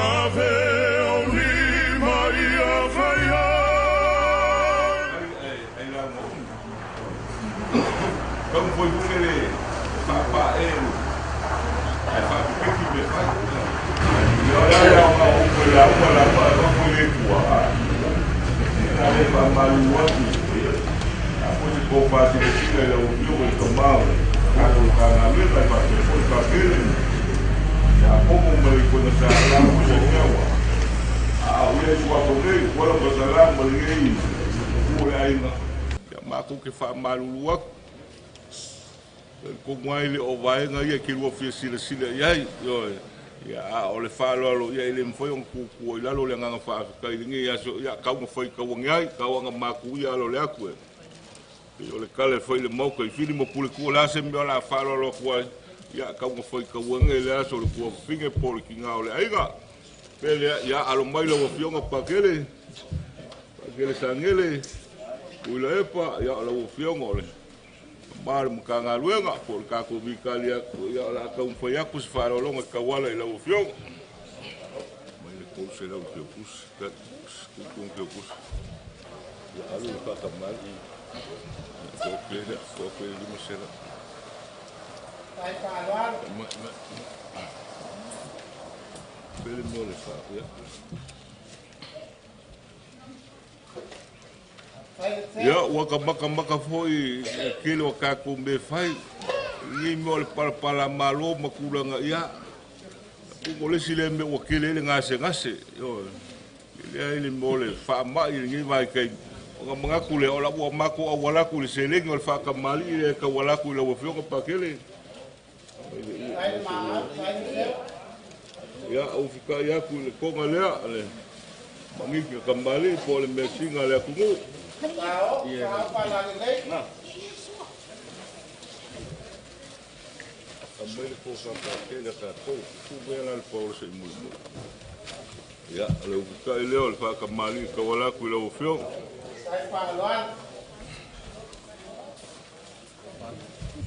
Ave o lima ia faia. Ai la mo. Kau foi foi le pa pa e. Ai fa piki me fai. Ia la la o o la o la pa pa foi le tua. Na le pa malu wa ku. A foi se ko fa se le la o yo o kamau. Ka ko ka na le pa pa foi pa kele. Ya pomo me ko na sa la ko se ngewa. A o ia sua ko nei, wala ko sa la mo le ku le aiga. Ia matou ke faamalulu atu. Ko mai le o vaega ia ke lua fia silasila i ai. Ioe. Ia a o le faaaloalo ia e le mafai ona kukua i lalo le agaga faafetai i lenei aso ia tau na fai tauagi ai, tau aga maku ia alo le atu e. Pei o le tala e fai i le maota i fili ma pule tua le a se mea o le a faaaloalo atu ai. Ia tau na fai tauagi i le aso o le tuafafine po o le tiga o le aiga. Pe lea, ia alo mai lau afioga Pakele, Pakele Sagele, Tuilaepa, ia o lau afioga o le ma le Matagaluega po o le tatou vitali atu, ia o le a taumafai atu se faaaloaloga e tauala i lau afioga. Mai le 300 keukusi, kuku keukusi. Ia alu le faakamali. Toapele, toapele 500. Mai, mai. Pele mo le fa, ia. Ia, ua ka makamaka foi e tele o tatou mea fai. I mea o le palapala malo ma tulaga ia. O le isi lea mea ua tele ai le gasegase. Ioe. Lea ai le mea o le faamai i lenei vaitaimi. Ona manatu lea, o la ua matou auala atu i le seleni o le faatamalii lea e tauala atu i lau afioga Pakele. Ia, ou fitai atu i le toga lea, le magiki kamali po o le measina a le atunuu. Aumai le kofa pakele a tatou. Tuu mea la le paolo se i mulimuli. Ia, o le ufitai lea o le faatamalii e tauala atu i lau afioga.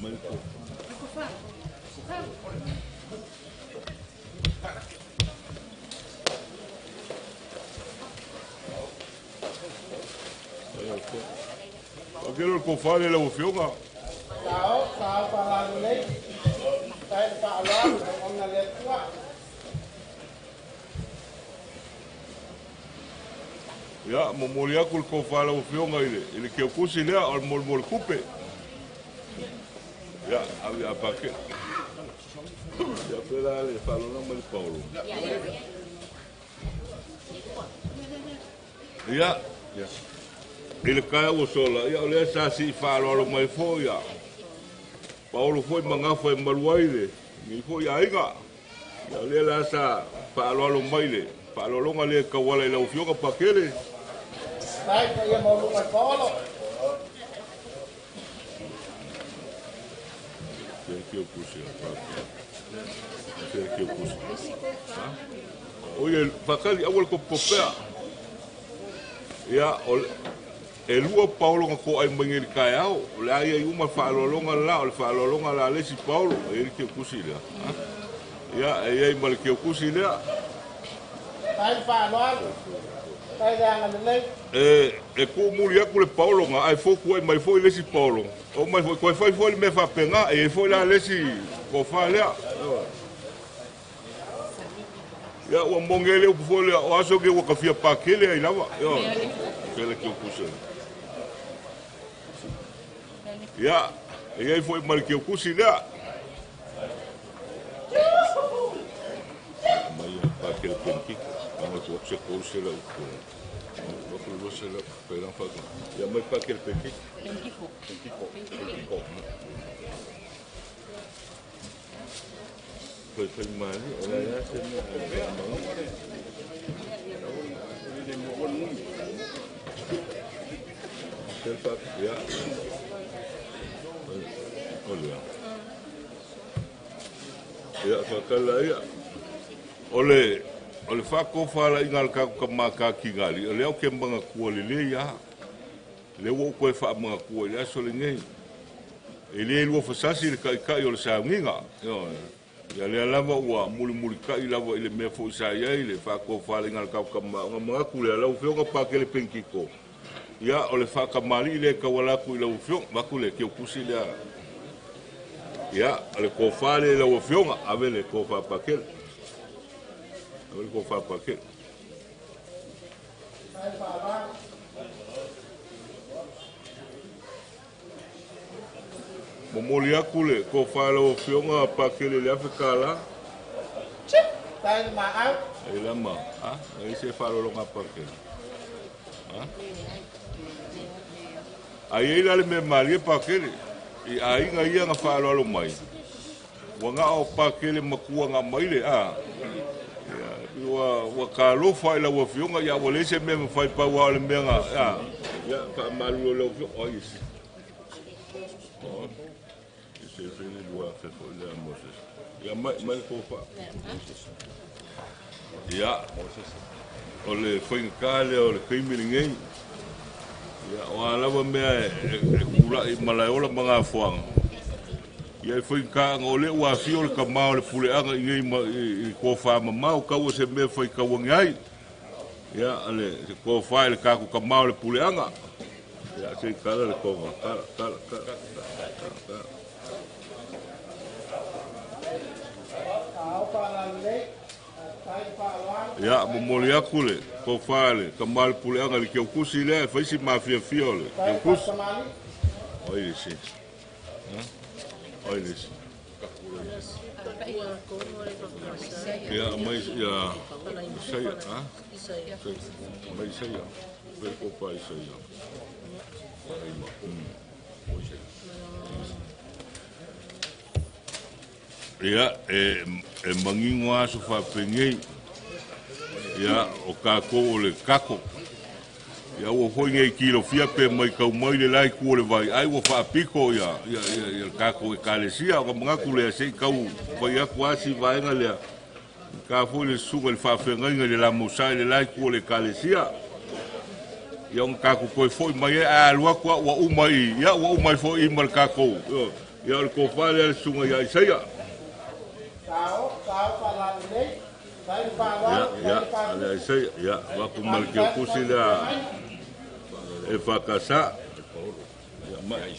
Mai le kofa. Pakele o le kofa le lau afioga. Ia, momoli atu le kofa lau afioga i le keukusi lea o le molimoli kupe. Ia, ave a Pakele. Ia, pela le faalona mai le paolo. Ia, i le kaea ua sola, ia o lea sa sii faaaloalo mai foi ia. Paolo foi magafa e malu ai le nei foi aiga. Ia o lea la sa faaaloalo mai le faaaloaloga lea e tauala i lau afioga Pakele. Keukusi a Pakele. Keukusi. O ia, fakali aua le kopopea. Ia, o e lua paolo na to'ai mai nei le taeao. O le a ia i uma faaaloaloga la, o le faaaloaloga la le isi paolo. E i le keukusi lea. Ia, e i ai ma le keukusi lea. E ku'umuli atu le paologa ae fotu ai mai foi le isi paologa. O mai foi, toe fai foi le mea faapena, e i ai foi la le isi kofa lea. Ia, ua moni ai le upu foi lea, o aso nei ua tafia pakele ai lava. Ioe. Pele keukusi. Ia, e i ai foi ma le keukusi lea. Mai a Pakele penkiki. Ama tu se 300 upu. Waku 200 pela fa. Ia mai Pakele penkiki. Penkiko. Penkiko. Penkiko. Fai fai mali, o la ya se me. Selfa, ia. O lea. Ia, whakala ia. O le whakofa la inga le kaku ka mākākigali, o lea o ke mga kua le le ia. Le ua uko e wha mga kua i le aso le nei. E le lua fasasi le kaikai o le saungiga. Ioe. Ia lea lava ua mulimulitai lava i le mea foi sa i ai le faatofalaiga a le tatou tama manatu lea lau Afioga Pakele Penitito. Ia o le faatamalii lea e tauala atu i lau Afioga, avatu le teutusi lea. Ia o le tofa lea i lau Afioga, ave le tofa Pakele. Ave le tofa Pakele. Momoli atu le tofa i lau Afioga Pakele i le $1,000. E lama, a? E se faalologa Pakele. A i ai la le mea malie Pakele, i aiga ia na faaaloalo mai, ua na o Pakele matua na mai le, a? Ua talofa i lau Afioga, ia ua leai se mea mafai pau o le mea na, a? Ia, faamalulu i lau Afioga, oi isi. Se fele lua fe foi lea Moses. Ia mai mai kofa. Ia o le faigata lea o le taimi lenei. Ia o a lava mea e kula'i malaeola ma gafoaga. Ia e faigata o le ua afio le tama o le puleaga i nei i tofa mamao taua se mea faitauagi ai. Ia le tofa i le tatou tama o le puleaga. Ia se kala le kova kala kala kala kala. Ia momoli atu le tofa le tama le puleaga le teutusi lea e faisi mafiafia o le teutusi. Oi le si. Oi le si. Ia mai ia Isaia, ha? Mai Isaia. Mai kopa Isaia. Ia e manino aso faapenei. Ia o tatou o le kako. Ia ua foi nei kilofia pe mai tau mai le lai ku o le vai ai ua faapiko ia ia ia le tatou ekalesia o ka manatu lea se i tau fai atu asi vaega lea. Ka foi le susuga i le faafeagaiga i le lamausa i le lai ku o le ekalesia. Ia ona tatou toe foi mai ai a alu atu ua uma i ia ua uma ai foi i ma le tatou. Ia o le tofa lea le susuga ia Isaia. Ia, ia, Isaia, ia, vaku ma le teutusi lea e whakasa. Ia, mai.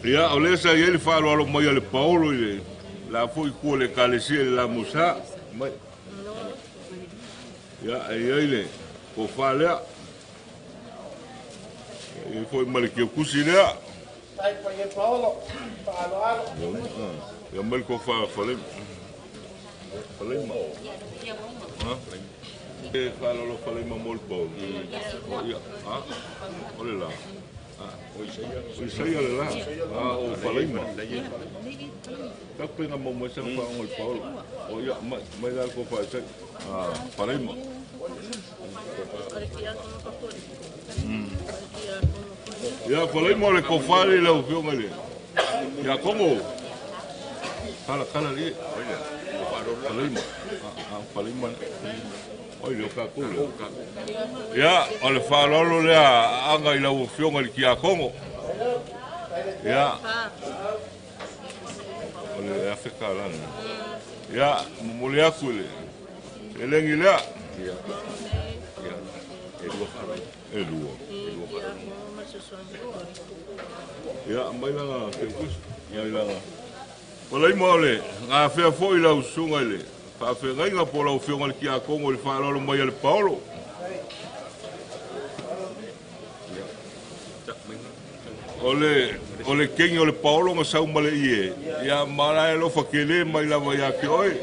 Ia, o lea sa i ai le faaaloalo mai a le Paolo i le la foi kua le ekalesia i le Lamusa. Mai. Ia, e i ai le tofa lea. Ia, e foi ma le teutusi lea. Ia mai le tofa Faleima. Faleima. E faalolo Faleima mo le Paolo. Ia, a? O le la. O Isaia le la. A o Faleima. Tapenga mo mai sana whaonga le Paolo. O ia, mai la le tofa Isaia. Faleima. Ia, Faleima o le tofa le lau Afioga le. Ia, Kongo. Kala, kala le. Faleima. Faleima. Oi le o kākou lea. Ia, o le faaaloalo lea anga i lau Afioga i le Kiakongo. Ia, o le Afrika lana. Ia, momoli atu i le elegi lea. Ia, e lua faalolo. E lua. Ia, mai langa teutusi. Mai langa. Faleima o le gafea foi lau susuga i le faafeagaiga po o lau Afioga i le Kiakongo i le faaaloalo mai a le Paolo. O le kegi o le Paolo na sau ma le ie, ia ma la e alofa kele mai lava ia te oe.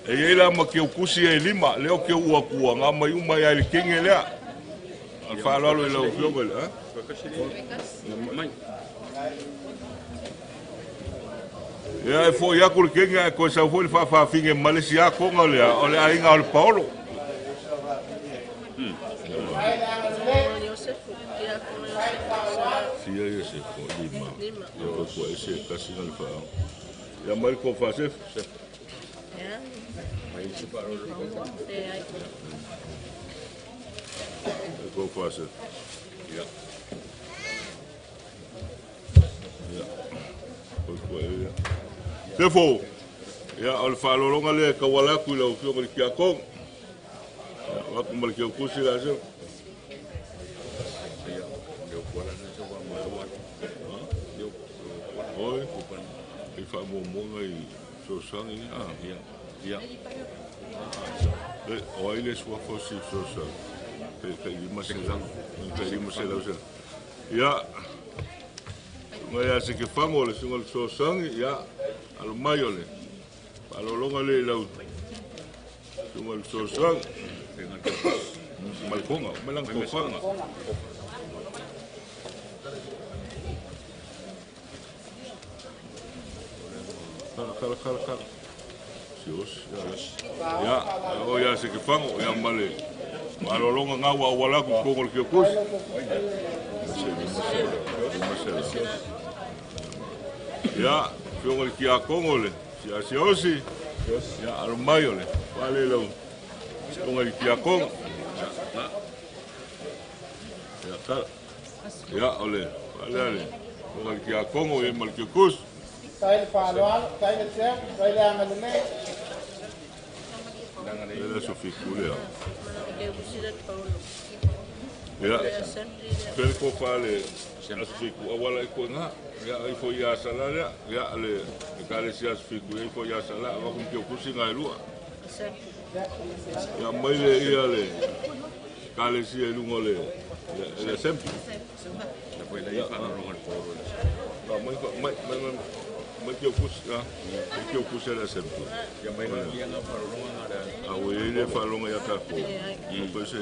E iai la ma teutusi e lima, lea o teu uatua, nga mai uma ia i le kegi lea. O le faaaloalo i lau Afioga i le, ha? Ia e foi atu le kegi ae toe sau foi le faafafine ma le isi akoga lea, o le aiga o le Paolo. Fia ia se fo lima. Ia ko ko ese kasi na le fa. Ia mai ko fa se. Ko fa se. Ia. Sefo, ia, o le faaaloaloga lea e tauala atu i lau Afioga i le Tiakono. Ia, avatu ma le keukusi la sefo. Oi, i faamuamuaga i fesoasoani, Ia. O ai le suafa o si fesoasoani? Tai 500, tai 500 se. Ia, susuga ia Sekefago le susuga i le fesoasoani, ia, alo mai o le faaaloaloga lea i lau susuga i le fesoasoani. Ma le koga, mai lana tofaga. Kala, kala, kala, kala. Sios, ia, o ia Sekefago, ia ma le faaaloaloga ngau a auala atu i totonu o le kiokusi. Ia, afioga i le Tiakono le Siasiosi, ia, alo mai o le fale lau afioga i le Tiakono. Ia, kala. Ia, o le fale a le afioga i le Tiakono, ia ma le kiokusi. Faafetai le faaaloalo, faafetai le tea, faafetai le agalelei. Le aso fitu lea. Ia, fele ko fale aso fitu awala i ko ngā. Ia, ai fo ia sala lea. Ia, le ekalesia aso fitu ia fo ia sala ava kum kio kusi ngā lua. Ia, mai le ia le ekalesia i lunga o le assembly. Ia, mai mai mai mai kio kusi, ia, mai kio kusi le assembly. Ia mai ia ngā wharolonga ngā rea. A o e le whaalonga ia tākou. O koe se...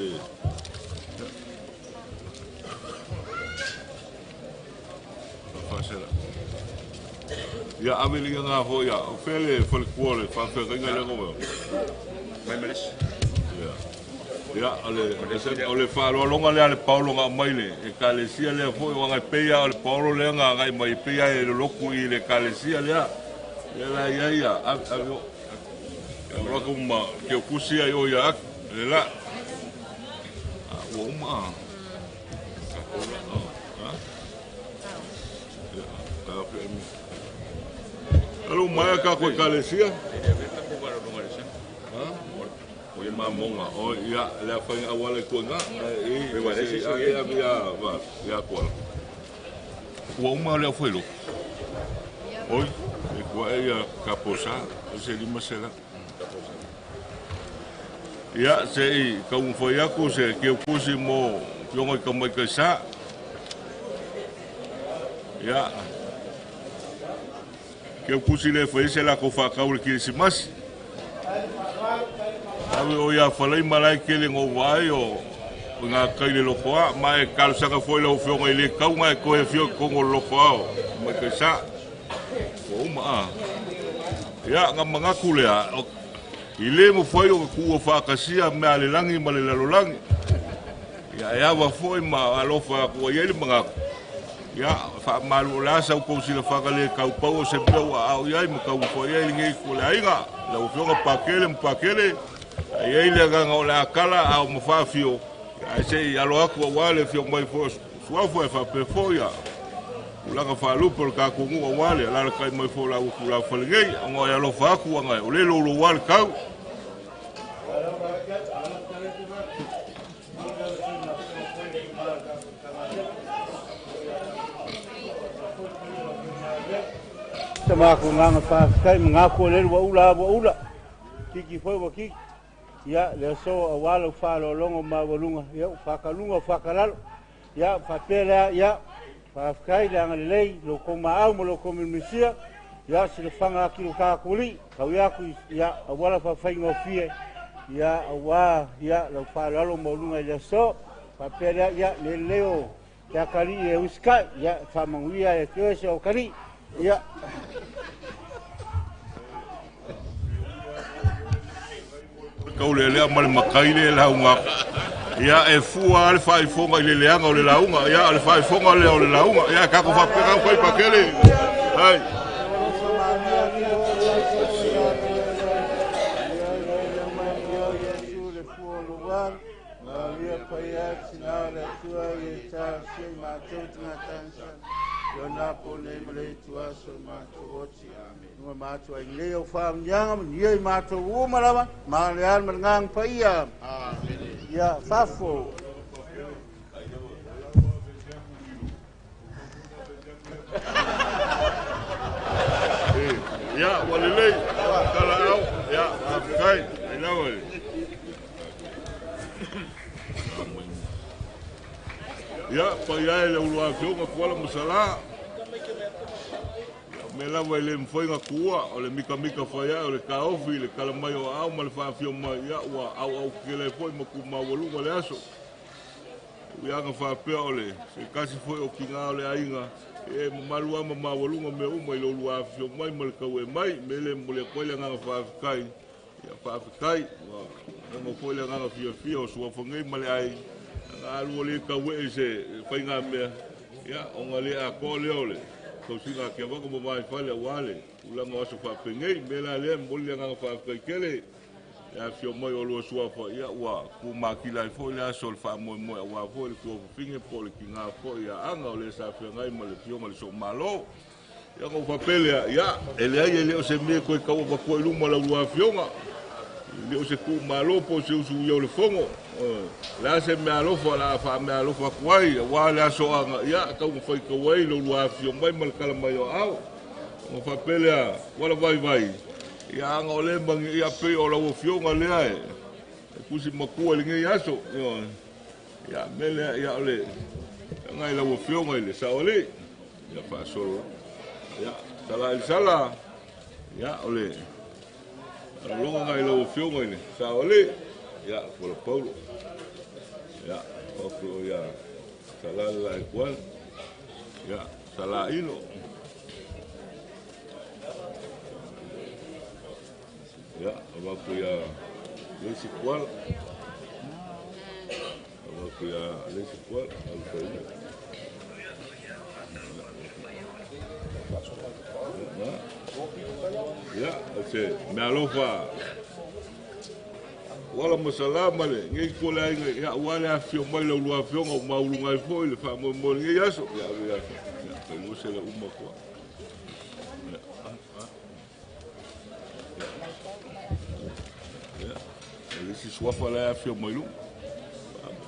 Whaasela. Ia aveli ngā hoi ia. O whele whalikua le whawhengainga le ngomeo. Mai malis. Ia. Ia, o le whaaloalonga lea le Paolo ngā mai le. Ekalesia lea foi o ngai peia o le Paolo lea ngā ngai mai peia e loloku i le ekalesia lea. Ia la ia ia. Ave o. Ia roka ma keo kusi ai o ia aku. Le la. Ua uma. Ia, ka fe mi. Alo mai ka ko ekalesia. E le aveta ko wharolonga le sa. Ha? O ia mamonga. O ia le afai awala ko nga. E E wa le se ia ia va ia ko. Ua uma le afai lo. Oi, e kua e ia kaposa, se lima sela. Ia, se i kaumfai aku se keukusi mo fionga i kamai kaisa. Ia, keukusi le fai se la ko whakau le kirisimasi. Awe o ia whalai malai kele ngō vai o ngā kai le lokoa, ma e kalusaka foi lau fionga i le kaunga e koe fio kongo lokoa o mai kaisa. O uma a. Ia, ngā mangaku lea, i le mo fai o kua whakasia mea le langi ma le lalolangi. Ia, e awa foi ma alofa kua iai le mangaku. Ia, wha malu o le asa u kou sila whaka le kaupau o se mea ua au iai ma kau fo iai le ngei ko le ainga. Lau fionga pakele ma pakele. Ai ai le aganga o le akala au ma whaafio. Ia, e se i alo aku a wale fio mai fo suafo e whape fo ia. Ulanga whalupe o le kākō a wale, alala kai mai fo la uku la whale ngei. O ngā alofa aku a ngai, o le lolo wale kau. Te māku nganga whawhikai, ma ngā kua lelu wa ula wa ula. Kiki foi wa kiki. Ia, le aso a wala u whaalolongo ma walunga. Ia, u whakalunga u whakalalo. Ia, whapea ia, whawhikai le angalelei, lo kou maau ma lo kou milmisia. Ia, sila whanga aki lo kākuli. Kau ia ku, ia, a wala whawhai ngō fie. Ia, a wā, ia, lau whaalalo ma walunga i le aso. Whapea lea, ia, le leo, te akali e usikai. Ia, whamanguia e te oese o kari. Ia. Kau le lea ma le makai le launga. Ia e fua le whaifonga i le leanga o le launga. Ia le whaifonga le o le launga. Ia kako whapeka whai pakele. Hai. I ona po nei ma le itu aso o matou oti. Amen. Nunga matou ai nei au whaamnianga ma nia i matou uma lava, ma le al ma le ngang paia. Amen. Ia, fafo. Ia, ua lelei, talaau, ia, faafetai, ai lava le. Ia, paia e le ulu afioga Fuala ma Salā. Ia, o mea lava e le mafai ona tuua, o le mikamika fai ae, o le taofi i le tala mai o aao ma le faafio mai, ia, ua auau tetele ai foi ma tumaualuga le aso. Ui lava ina faapea o le se tasi foi o tina o le aiga, ia e mamalu lava ma maualuga mea uma i lo oulua afifio mai ma le tauee mai. O le mea lea e momoli atu ai le agaga faafetai, ia faafetai. Ua gogo foi le agaga fiafia o Suafa nei ma le aiga, ana alu ua le tauee i se faigamea, ia ona le atoa lea o le tausiga a Kevaga ma Vaifale aua le tulaga o aso faapenei. O le mea la lea e momoli le agaga faafetai tele. Le afifio mai o lua suafa, ia ua tumatila ai foi le aso o le faamoemoe aua foi le tuafafine po o le tina foi ia Aga o le sa feagai ma le afioga i le Soomalo. Ia ona ou faapea lea, ia e leai e le o se mea e toe tau avatua i luma o la ulua afioga, e le o se tuumalo po o se usu ia o le fono. O le a se meaalofa o le a faameaalofa atu ai aua le aso Aga, ia tau na faitau ai lo ulua afifio mai ma le tala mai o aao. Ona faapea lea, ua la vaivai, Ia aga o lea magi, ia pei o lau afioga lea e tusi matua i lenei aso. Ioe. Ia mea lea, ia o le aga i lau afioga i le saoalii. Ia faasolo. Ia, sala i le sala. Ia o le alologa i lau afioga i le saoalii. Ia, Fola Paulo. Ia, o ia sala le la e kuala. Ia, sala ilo. Ia, avatu ia le isi kuala. Avatu ia le isi kuala. Alu fai. Ia, o se meaalofa Wala ma salama le nei ko le aiga ia ua le afifio mai la ulua afioga o mauluga ai foi le faamoemoe i lenei aso. Ia ave ia. Ia, kai se le uma koa. Ia, le isi suafa la e afifio mai luma.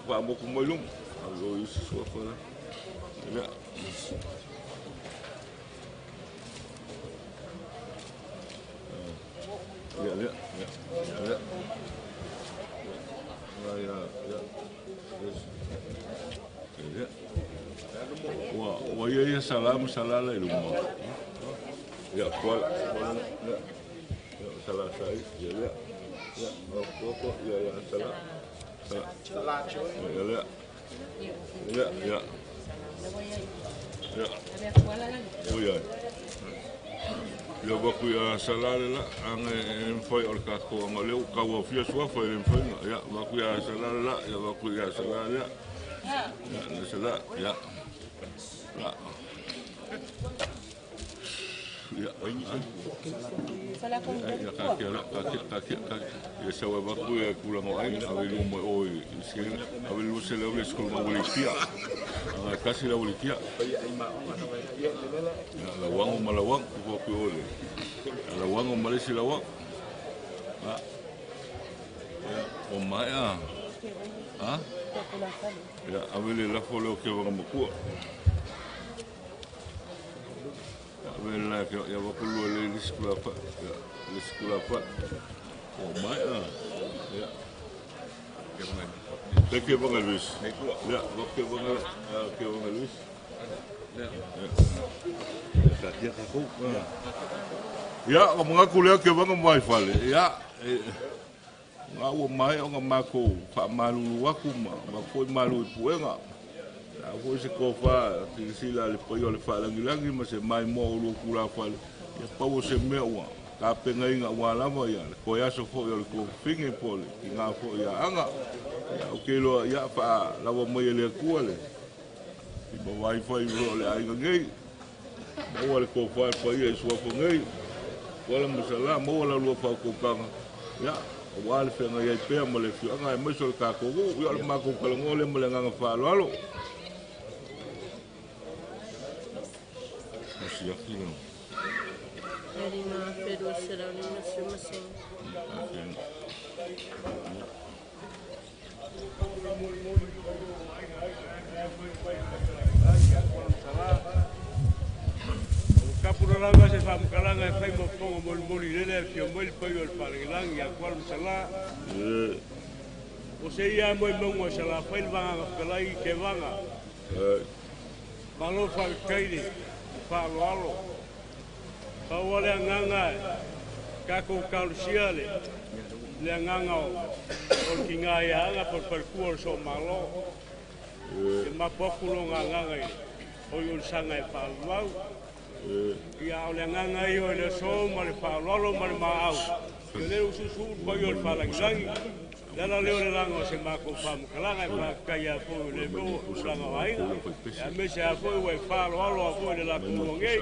Faamotu mai luma. Ave o isi suafa la. Ia. Ia, ia, ia, ia. Ia, ia, ia. Ia. Ua, ua ia ia sala ma sala la i luma. Ia, kuala. Ia, ia, sala sai. Ia, ia. Ia, o, o, ia, ia, sala. Sala. Ia, ia. Ia, ia. Ia. O ia. Ia waku ia salale la, anga e mfai o le kako anga leo kau fia suafa e mfai nga. Ia waku ia salale la, ia waku ia salale la. Ia le sala, ia. Ya. Ia, ia ka kia la, ka kia, ka kia, ka kia. Ia sawa waku ia kula ngo ai, ave lu mo o i sele, ave lu sele o le skol ma wali kia. Anga kasi la wali kia. Ia, la wango ma la wango, ku ku ole. La wango ma le si la wango. Ha. Ia, o mai a. Ha? Ia, ave le lafo leo ke wanga makua. Ia, ave le la ke, ia waku lua le le skula fa. Ia, le skula fa. O mai a. Ia. Le ke wanga Luis. Ia, waku ke wanga, ke wanga Luis. Ia. Ka kia ka kou. Ia, o mga kulea ke wanga mai fale. Ia, ngā ua mai o ngā mākou whaamalulu aku ma, ma foi malu i puenga. A foi se kofa, silasila le paia o le faalangilangi ma se maimoa o lua tulafale. Ia pau o se mea ua tapegaina ua lava ia le koe aso foi o le tuafafine po o le tina foi ia Aga. Ia, ou te iloa, ia, faalawa mai e le Atua le lima vaifai foi o le aiga nei. Maua le tofa e paia i suafa nei. Kuala ma Salā, maua la lua faautautaga. Ia, aua le feagai ai pea ma le afioaga aemaise o le tatou nuu. Ia, o le matou talanoa lea ma le agaga faaaloalo. Siaki le. Kapuralanga se whamukalanga e whai moponga molimoli lele e fio mai le pai o le whalangilangi a kuala masala. O se ia moe maunga o sala whai le vanganga whakalai i ke vanga. Malo whakakaire, whaaloalo. Paua le anganga e kako kalusia le le anganga o le ki ngā ia anga palpalkua o le so malo. E mapu aku lo ngā anganga i o i o le sanga e whaalamau. Ia o le anganga i o le so ma le whaaloalo ma le maau. Ke le ususu pai o le whalangilangi. Lala leo le langa o se mako whamukalanga e whakakai a foi le mo ulanga o aiga. Ia me se a foi ua e whaaloalo a foi le la kuangei.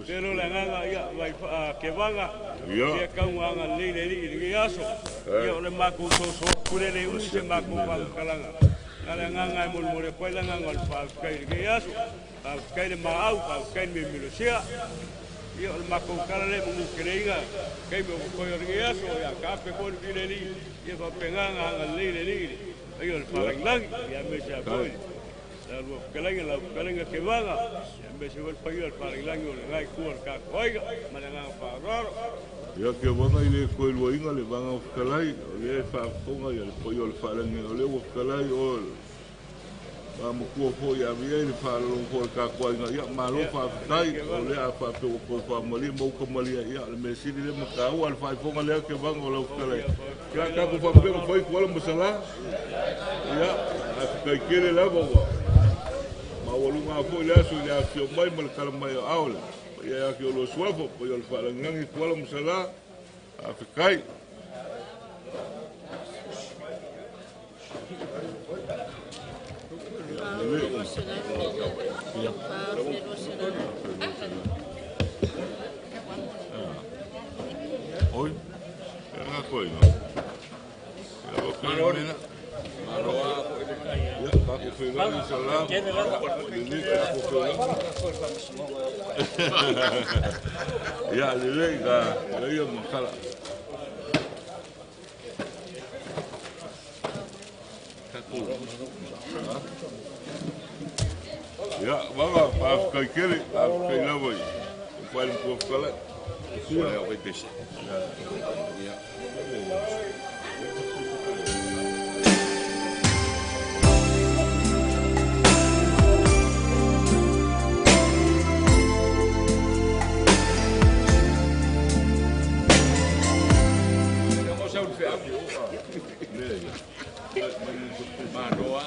Te lo le anganga ia vai ke vanga. Ia kaunga anga lei le li i le aso. Ia o le mako soso kure le umi se mako whamukalanga. A le anganga e molimoli koe le anganga o le whakakai i le aso. Whakakai le maau, whakakai le memilosia. Ia o le mako kala le mungu kereinga. Kei me o koe o le aso. Ia ka pe koe le kile li. Ia whapenganga anga lei le li. Ia o le whalangilangi. Ia me se a koe. La lua whakalenga, la whakalenga ke vanga. Ia me se koe le pai o le whalangilangi o le ngai kua le kako aiga. Ma le nganga whaararo. Ia ke vanga i le koe luainga le vanga o whakalai. O le whaafonga ia le pai o le whalangi. O le whakalai o le makua foi a via i le whaalalong foi le kako aiga. Ia malo whaafetai. O le a whaapeo koe whaamalia mauka malia. Ia le mesili le makaua le whaifonga lea ke vanga o lau whakalai. Kia kako whapeo whai kuala masala. Ia a whakai kele lava ua. Ma ua lunga foi le aso i le afio mai ma le kala mai o ao le. Ia ia ki o lo suafo, pa ia o le whalangilangi kuala masala. A whakai. Oi, e ngā koe ngā. Ia o koe mena. Ia, kako whenga i sa la. Lele, kako whenga. Ia, lele, ka leia makala. Ia, vanga, whaafkai kere, whaafkai lava i. O whaile mpua whakalai. Ia o pese. Ia. Manoa.